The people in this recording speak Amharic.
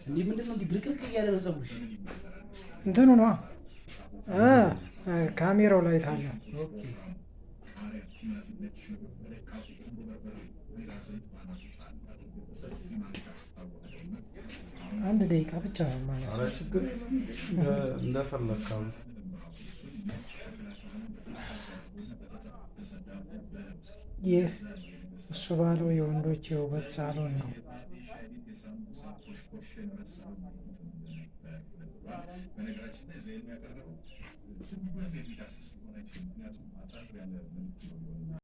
እንዲህ ምንድን ነው እንዲህ ብርቅርቅ እያለ ነው ፀጉርሽ? እንትኑ ነዋ፣ ካሜራው ላይ ታለ። Okay። አንድ ደቂቃ ብቻ ነው ማለት ኧረ ችግር የለም፣ እንደፈለግክ አንተ። ይህ እሱ ባለው የወንዶች የውበት ሳሎን ነው።